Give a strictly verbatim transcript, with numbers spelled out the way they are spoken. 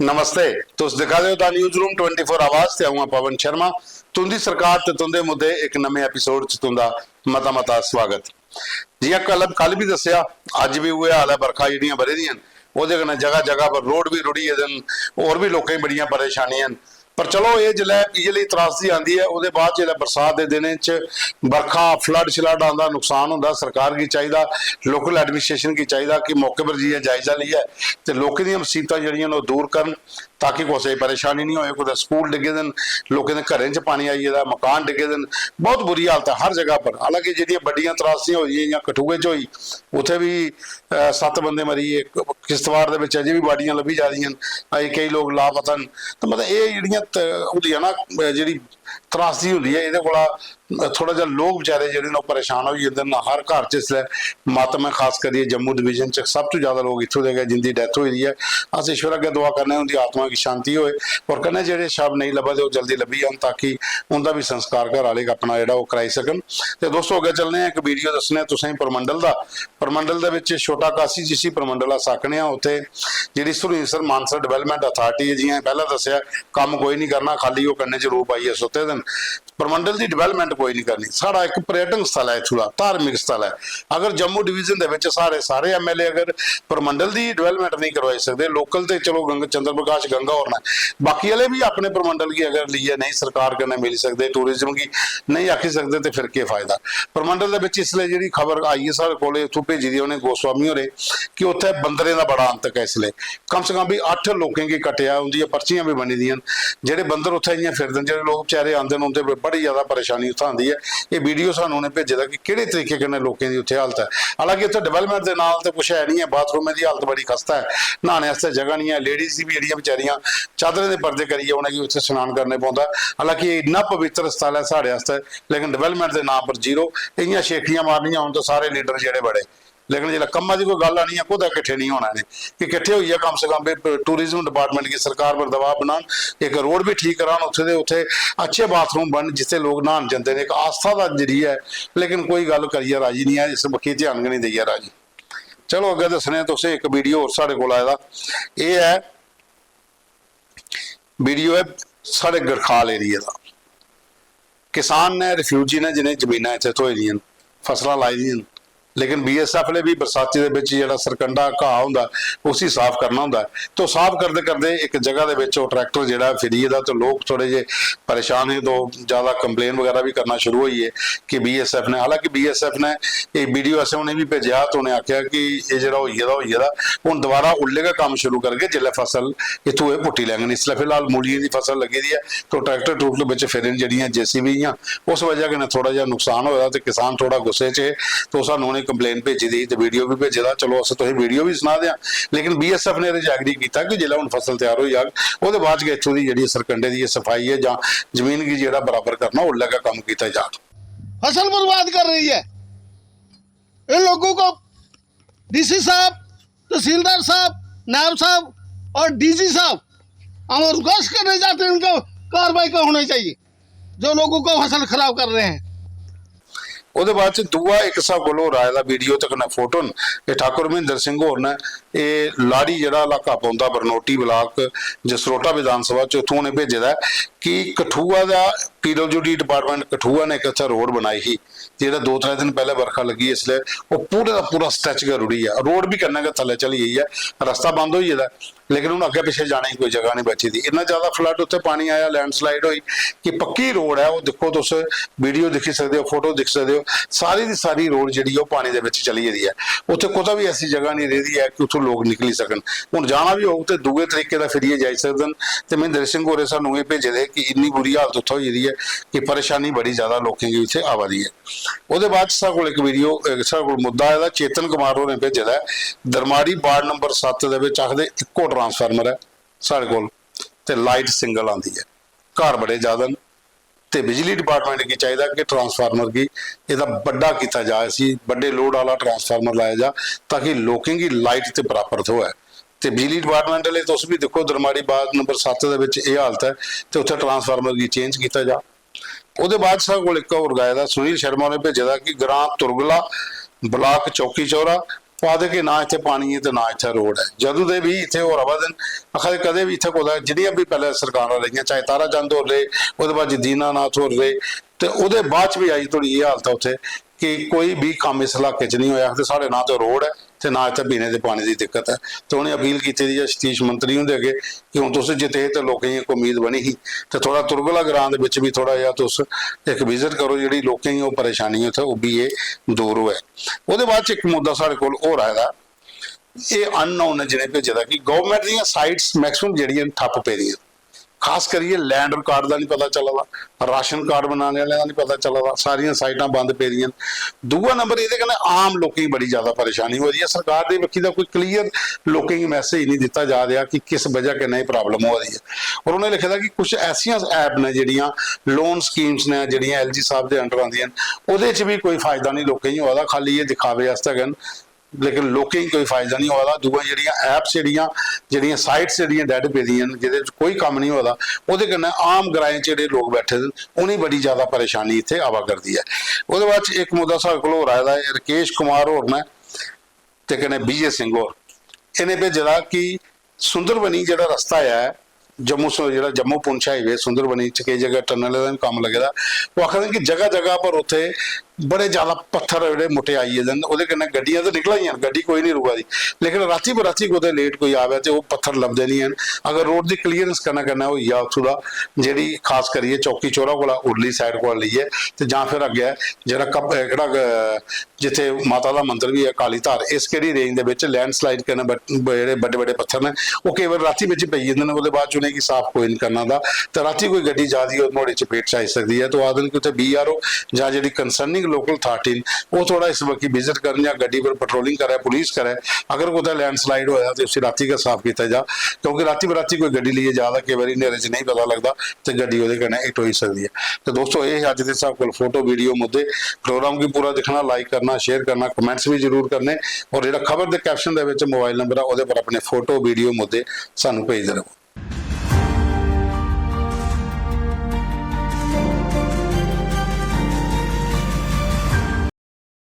नमस्ते, तुस दिक्खा दे ओ the newsroom twenty four आवाज ते अ'ऊं आं पवन शर्मा। तुं'दी सरकार ते तुं'दे मुद्दे इक नमें एपिसोड च तुं'दा मता मता स्वागत। जि'यां कल, कल बी दस्सेआ, अज्ज बी उ'ऐ हाल ऐ। बरखा जेह्ड़ियां ब'रै दियां न, ओह्दे कन्नै जगह जगह पर रोड बी रुढ़ी गेदे न, होर बी लोकें गी बड़ियां परेशानियां न। पर चलो, एह् जिसलै इ'यै लेई त्रासदी आंदी ऐ, ओह्दे बाद जिसलै बरसात दे दिनें च बरखा, फ्लड श्लड आंदा, नुकसान होंदा, सरकार गी चाहिदा, लोकल एडमिनिस्ट्रेशन गी चाहिदा कि मौके पर जाइयै जायजा लेइयै ते लोकें दियां मुसीबतां जेह्ड़ियां न, ओह् दूर करन, ताकि कुसै गी परेशानी निं होए। कुतै स्कूल डिग्गे दे न, लोकें दे घरें च पानी आई गेदा, मकान डिग्गे दे न, बहुत बुरी हालत ऐ हर जगह पर। हालांकि जेह्ड़ियां बड्डियां त्रासदियां होई दियां, जि'यां कठुए च होई, उत्थै बी, अ, सत्त बंदे मरी गे। किश्तवाड़ दे बिच अजें बी बाडियां लब्भी जा दियां न, अजें केई लोक लापता न। ते मतलब, एह् जेह्ड़ियां त-, होंदियां ना, अ, जेह्ड़ी त्रासदी होंदी ऐ, एह्दे कोला थोह्ड़ा जेहा लोक बेचारे जेह्ड़े न, ओह् परेशान होई जंदे न। हर घर च इसलै मातम ऐ, खास करियै जम्मू डिवीजन च सब तों ज्यादा लोक इत्थूं दे गै, जिंदी डैथ होई दी ऐ। अस ईश्वर अग्गें दुआ करने आं, उंदी आत्मा गी शांति होए, और कन्नै जेह्ड़े शव नेईं लब्भा दे, ओह् जल्दी लब्भी जान, ताकि उंदा बी संस्कार घर आह्ले अपना जेह्ड़ा, ओह् कराई सकन। ते दोस्तो, अग्गें चलने आं, इक वीडियो दस्सने आं तुसेंगी परमंडल दा। परमंडल दे बिच छोटा कासी, जिसी परमंडल अस आखने आं, उत्थै जेह्ड़ी सरूईंसर मानसर डिवैलपमैंट अथार्टी ऐ, जि'यां पैह्लें दस्सेआ, कम्म कोई निं करना, खाल्ली ओह् कन्नै च रूप आइयै सुत्ते दे न। परमंडल दी डिवैलपमैंट कोई निं करनी। साढ़ा इक पर्यटन स्थल ऐ, इत्थूं दा धार्मिक स्थल ऐ। अगर जम्मू डिवीजन दे बिच साढ़े सारे एमएलए अगर परमंडल दी डिवैलपमैंट नेईं करवाई सकदे, लोकल ते चलो गंग-, चंद्र प्रकाश गंगा होर न, बाकी आह्ले बी अपने परमंडल गी अगर लेइयै नेईं सरकार कन्नै मिली सकदे, टूरिज्म गी नेईं आखी सकदे, ते फिर केह् फायदा? परमंडल दे बिच इसलै जेह्ड़ी खबर आई ऐ साढ़े कोल, इत्थूं भेजी दी उ'नें गोस्वामी होरें, कि उत्थै बंदरें दा बड़ा आतंक ऐ इसलै। कम से कम बी अट्ठ लोकें गी कट्टेआ, उंदियां पर्चियां बी बनी दियां न। जेह्ड़े बंदर उत्थै इ'यां फिरदे न, जेह्ड़े लोक बेचारे आंदे न, उंदे पर बड़ी ज्यादा परेशानी उत्थै आंदी ऐ। एह् वीडियो सानू उ'नें भेजे दा कि केह्ड़े तरीके कन्नै लोकें दी उत्थै हालत ऐ। हालांकि उत्थै डिवैलपमैंट दे नाल ते कुछ है निं ऐ, बाथरूमें दी हालत बड़ी खस्ता ऐ, न्हाने आस्तै जगह निं ऐ, लेडीज दी बी जेह्ड़ियां बेचारियां चादरें दे पर्दे करियै उ'नेंगी उत्थै स्नान करने पौंदा। हालांकि एह् इन्ना पवित्र स्थल ऐ साढ़े आस्तै, लेकिन डिवैलपमैंट दे नांऽ पर जीरो। इ'यां शेखियां मारनियां होन ते सारे लीडर जेह्ड़े बड़े, लेकिन जिसलै कम्मा दी कोई गल्ल आनी ऐ, कुतै किट्ठे निं होना इ'नें। कि किट्ठे होइयै कम से कम बी टूरिज्म डिपार्टमैंट गी सरकार पर दबाऽ बनान, इक रोड बी ठीक करान उत्थै दे, उत्थै अच्छे बाथरूम बनन जित्थै लोक न्हान जंदे न। इक आस्था दा जरिया ऐ, लेकिन कोई गल्ल करियै राजी निं ऐ, इस बक्खी ध्यान गै निं देइयै राजी। चलो, अग्गें दस्सने आं तुसें, इक वीडियो होर साढ़े कोल आए दा। एह् ऐ वीडियो ऐ साढ़े गड़खाल एरिया दा। किसान ने, रिफ्यूजी ने, जि'नें जमीनां इत्थै थ्होई दियां न, फसलां लाई दियां न, लेकिन बीएसएफ आह्ले बी बरसाती दे बिच जेह्ड़ा सरकंडा घाऽ होंदा, उसी साफ करना होंदा ऐ। तो साफ करदे करदे इक जगह दे बिच ओह् ट्रैक्टर जेह्ड़ा फिरी गेदा, ते लोक थोह्ड़े जे परेशान हे, तो ज्यादा कंप्लेन बगैरा बी करना शुरू होई गे कि बीएसएफ ने, हालांकि बीएसएफ ने एह् वीडियो असें उ'नें बी भेजेआ, ते उ'नें आखेआ कि एह् जेह्ड़ा होई गेदा, होई गेदा, हून दोबारा उल्लै गै कम्म शुरू करगे जिसलै फसल इत्थूं एह् पुट्टी लैङन। इसलै फिलहाल मूलियें दी फसल लग्गी दी ऐ, तो ट्रैक्टर ट्रूक्टर बिच फिरन जेह्ड़ियां जेसीबी इ'यां, उस वजह कन्नै थोह्ड़ा जेहा नुकसान होए दा ते किसान थोह्ड़ा गुस्से च हे। तो सानूं उ'नें कंप्लेन भेजी दी ही ते वीडियो बी भेजे दा, चलो, अस तुसें वीडियो बी सना दे आं। लेकिन बीएसएफ ने रिजैक्ट निं कीता कि जिसलै हून फसल त्यार होई जाग, ओह्दे बाद च गै इत्थूं दी जेह्ड़ी सरकंडे दी एह् सफाई ऐ जां जमीन गी जेह्ड़ा बराबर करना, उल्लै गै कम्म कीता जाग। फसल बर्बाद कर रही है। इन लोगों को डीसी साहब, तहसीलदार साहब, नायब साहब और डीजी साहब, हम रिक्वेस्ट करने चाहते हैं, इनको कार्रवाई का होना चाहिए, जो लोगों को फसल खराब कर रहे हैं। ओह्दे बाद च दूआ इक साढ़े कोल होर आए दा वीडियो ते कन्नै फोटो न। एह् ठाकुर महेंद्र सिंह होर न। एह् लाड़ी जेह्ड़ा इलाका पौंदा बरनोटी ब्लाक जसरोटा विधानसभा च, उत्थूं उ'नें भेजे दा ऐ कि कठुआ दा पीडब्ल्यूडी डिपार्टमेंट कठुआ ने इक इत्थै रोड बनाई ही, जेह्ड़ा दो त्रै दिन पैह्लें बरखा लग्गी, इसलै ओह् पूरे दा पूरा स्ट्रेच गै रुढ़ी गेआ। रोड बी कन्नै गै थल्लै चली गेई ऐ, रस्ता बंद होई गेदा ऐ, लेकिन हून अग्गें पिच्छें जाने गी कोई जगह निं बची दी। इन्ना ज्यादा फ्लड उत्थै पानी आया, लैंडस्लाइड होई कि पक्की रोड ऐ। ओह् दिक्खो, तुस वीडियो दिक्खी सकदे ओ, फोटो दिक्खी सकदे ओ, सारी दी सारी रोड जेह्ड़ी ऐ, ओह् पानी दे बिच चली गेदी ऐ। उत्थै कुतै बी ऐसी जगह निं रेही दी ऐ कि उत्थूं लोक निकली सकन। हून जाना बी होग ते दूए तरीके दा फिरियै जाई सकदे न। ते महेंद्र सिंह होरें सानूं एह् भेजे दे कि इन्नी बुरी हालत उत्थै होई गेदी ऐ कि परेशानी बड़ी ज्यादा लोकें गी उत्थै आवा दी ऐ। ओह्दे बाद च साढ़े कोल इक वीडियो, अ, साढ़े कोल मुद्दा आए दा, चेतन कुमार होरें भेजे दा ऐ। दरमाड़ी वार्ड नंबर सत्त दे बिच आखदे इक्को ट्रांसफार्मर ऐ साढ़े कोल, ते लाइट सिंगल आंदी ऐ। घर बड़े ज्यादा न, ते बिजली डिपार्टमेंट गी चाहिदा कि ट्रांसफार्मर गी एह्दा बड्डा कीता जा, इसी बड्डे लोड आह्ला ट्रांसफार्मर लाया जा, ताकि लोकें गी लाइट ते बराबर थ्होऐ। ते बिजली डिपार्टमेंट आह्ले, तुस बी दिक्खो, दरमाड़ी वार्ड नंबर सत्त दे बिच एह् हालत ऐ, ते उत्थै ट्रांसफार्मर गी चेंज कीता जा। ओह्दे बाद साढ़े कोल इक होर आए दा, सुनील शर्मा होरें भेजे दा कि ग्रां तुरगला, ब्लाक चौकी चौरा, ओह् आखदे कि ना इत्थै पानी ऐ ते ना इत्थै रोड ऐ। जदूं दे बी इत्थै होर आवा दे न, आखा दे कदें बी इत्थै कुतै जिन्नियां बी पैह्लें सरकारां रेहियां, चाहे तारा चंद होर रेह्, ओह्दे बाद जी दीनानाथ होर रेह्, ते ओह्दे बाद च बी अज्ज धोड़ी एह् हालत ऐ उत्थै कि कोई बी कम्म इस इलाके च निं होआ। आखदे साढ़े ना ते रोड ऐ ते ना इत्थै पीने दे पानी दी दिक्कत ऐ। ते उ'नें अपील कीती दी ऐ सतीश मंत्री हुंदे अग्गें कि हून तुस जित्ते ते लोकें गी इक उम्मीद बनी ही, ते थोह्ड़ा तुरगला ग्रां दे बिच बी थोह्ड़ा जेहा तुस इक विजिट करो, जेह्ड़ी लोकें गी ओह् परेशानी ऐ उत्थै ओह् बी एह् दूर होऐ। ओह्दे बाद च इक मुद्दा साढ़े कोल होर आए दा, एह् अननोन ने जि'नें भेजे दा कि गौरमैंट दियां साइट्स मैक्सिमम जेह्ड़ियां न ठप्प पेदियां, खास करियै लैंड रिकार्ड दा निं पता चला दा, राशन कार्ड बनाने आह्लें दा निं पता चला दा, सारियां साइटां बंद पेदियां न। दूआ नंबर, एह्दे कन्नै आम लोकें गी बड़ी ज्यादा परेशानी होआ दी ऐ। सरकार दी बक्खी दा कोई क्लियर लोकें गी मैसेज निं दित्ता जा रेहा कि किस वजह कन्नै एह् प्रॉब्लम होआ दी ऐ। और उ'नें लिखे दा कि कुछ ऐसियां ऐप न जेह्ड़ियां लोन स्कीम्स न, जेह्ड़ियां एल जी साहब दे अंडर आंदियां न, ओह्दे च बी कोई फायदा निं लोकें गी होआ दा, खाल्ली एह् दिखावे आस्तै गै न। लेकिन लोकें गी कोई फायदा निं होआ दा। दूआ जेह्ड़ियां ऐप्स जेह्ड़ियां, जेह्ड़ियां साइट्स जेह्ड़ियां डैड पेदियां न, जेह्दे च कोई कम्म निं होआ दा, ओह्दे कन्नै आम ग्राएं च जेह्ड़े लोक बैठे दे न, उ'नेंगी बड़ी ज्यादा परेशानी इत्थै आवा करदी ऐ। ओह्दे बाद च इक मुद्दा साढ़े कोल होर आए दा ऐ, राकेश कुमार होर न ते कन्नै विजय सिंह होर, इ'नें भेजे दा कि सुंदरबनी जेह्ड़ा रस्ता ऐ, जम्मू स-, जेह्ड़ा जम्मू पुंछ हाईवे सुंदरबनी च केई जगह टनल दा बी कम्म लग्गे दा, ओह् आखा दे कि जगह जगह पर उत्थै बड़े ज्यादा पत्थर जेह्ड़े मुट्टे आई गेदे न, ओह्दे कन्नै गड्डियां ते निकला दियां न, गड्डी कोई निं रुका दी, लेकिन रातीं बरातीं कुतै लेट कोई आवै ते ओह् पत्थर लभदे निं हैन। अगर रोड दी क्लीयरेंस कन्नै कन्नै होई जा उत्थूं दा, जेह्ड़ी खास करियै चौकी चौरा कोला उरली साइड कोला लेइयै ते जां फिर अग्गें जेह्ड़ा कब-, एह्कड़ा, अ, जित्थै माता दा मंदर बी ऐ काली धार, इस केह्ड़ी रेंज दे बिच लैंडस्लाइड कन्नै बट-, ब-, जेह्ड़े बड्डे बड्डे पत्थर न, ओह् केई बार रातीं बिच पेई जंदे न, ओह्दे बाद च उ'नेंगी साफ कोई निं करना दा। ते रातीं कोई गड्डी जा दी होऐ, नुहाड़े चपेट च आई सकदी ऐ। ते ओह् आखदे न कि उत्थै बी आर ओ जां जेह्ड़ी कंसर्निंग लोकल अथार्टी न, ओह् थोह्ड़ा इस बक्खी विजिट करन जां गड्डी पर पेट्रोलिंग करै, पुलिस करै। अगर कुतै लैंडस्लाइड होआ ते उसी रातीं गै साफ कीता जा, क्योंकि रातीं बरातीं कोई गड्डी लेइयै जा दा, केई बारी न्हेरे च नेईं पता लगदा ते गड्डी ओह्दे कन्नै हिट होई सकदी ऐ। ते दोस्तो, एह् हे अज्ज दे साढ़े कोल फोटो, वीडियो, मुद्दे। प्रोग्राम गी पूरा दिक्खना, लाइक करना, शेयर करना, कमेंट्स बी जरूर करने, और जेह्ड़ा खबर दे कैप्शन दे बिच मोबाइल नंबर ऐ, ओह्दे पर अपने फोटो, वीडियो, मुद्दे सानू भेजदे र'वो।